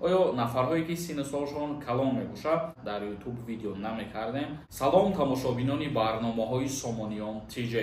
Оё нафарҳое, ки синну солшон калон мебошад, дар Ютуб видео намекардем. Салом, тамошобинони барномаҳои Сомониён ТЖ.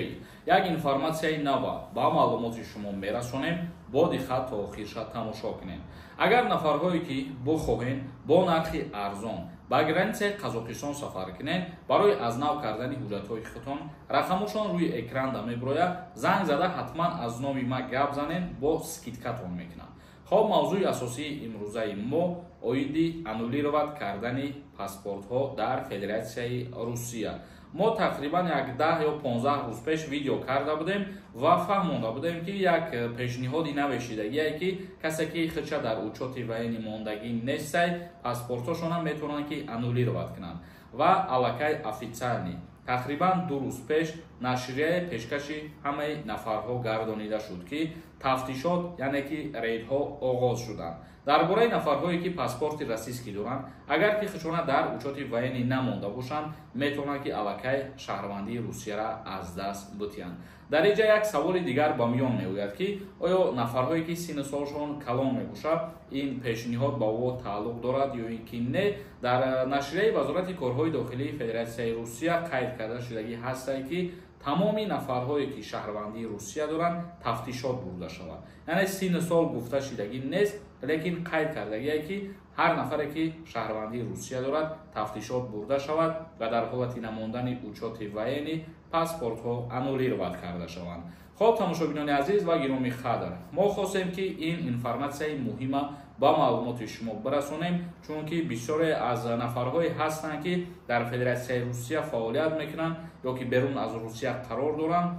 Як информатсияи нава ба маълумоти шумо мерасонем, бо диққат то охирша тамошо кунед. Агар нафарҳое, ки бихоҳед бо нархи арзон ба границаи Қазоқистон сафар кунед, барои аз нав кардани ҳуҷҷатҳои худтон рақамошон рӯи экранда мебирояд, занг зада ҳатман аз номи ма гап занед, бо скидкатон мекунам. Хоб, мавзӯи асосии имрӯзаи мо оиди аннулировать кардани паспортҳо дар Федератсияи Русия. Мо тақрибан як 10 ё 15 рӯз пеш видео карда будем ва фаҳмонда будем, ки як пешниҳоди навешидагие, ки касе ки худша дар учёти военный мондагӣ нестай, паспортҳошона метавонанд ки аннулировать кунанд. Ва аллакай официально тақрибан 2 рӯз пеш нашрияи пешкаши ҳамаи нафарҳо гардонида шуд, ки тафтишот, яъне ки рейдҳо оғоз шуданд. Дар бораи нафарҳое, ки паспорти российский доранд, агар ки худшона дар учёти военный намонда бошанд, метавонанд ки аллакай шаҳрвандии Русияра аз даст бутиҳанд. Дар инҷа як саволи дигар ба миён меояд, ки оё нафарҳое, ки синну солшон калон мебошад, ин пешниҳод ба ӯ тааллуқ дорад ё ин ки не. Дар нашрияи Вазорати корҳои дохилии Федератсияи Русия қайд карда шудагӣ ҳастае, ки тамоми нафарҳое, ки шаҳрвандии Русия доранд, тафтишот бурда шавад. Яъне синну сол гуфта шудагӣ нест, лекин қайд кардагие, ки ҳар нафаре, ки шаҳрвандии Русия дорад, тафтишот бурда шавад ва дар ҳолати намондани учёти военный паспортҳо аннулировать карда шаванд. Хоб, тамошобинони азиз ва гиромӣ қадр, мо хостем, ки ин информатсияи муҳима ба маълумоти шумо бирасонем, чунки бисёре аз нафарҳое ҳастанд, ки дар Федератсияи Русия фаъолият мекунанд ё ки берун аз Русия қарор доранд.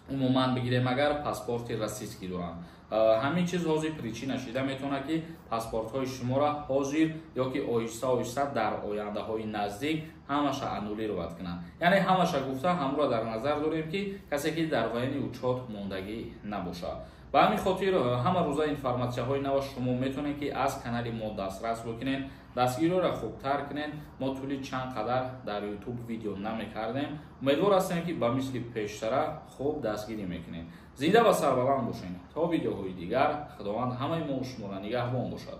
Умуман бигирем агар, паспорти российский доранд. Ҳамин чиз ҳозир причина шида метавонад, ки паспортҳои шуморо ҳозир ё ки оҳиста оҳиста дар ояндаҳои наздик ҳамаша аннулировать кунанд. Яъне ҳамаша гуфта, ҳамро дар назар дорем, ки касе ки дар военный учёт мондагӣ набошад. Ба ҳамин хотир ҳама рӯза информатсияҳои нава шумо метавонед, ки аз канали мо дастрас бикунед, дастгириро хубтар кунед. Мо тӯли чанд қадар дар Ютуб видео намекардем. Умедвор ҳастем, ки ба мисли пештара хуб дастгирӣ мекунед. Зинда ва сарбаланд бошед. То видеоҳои дигар Худованд ҳамаи мо шуморо нигаҳбон бошад.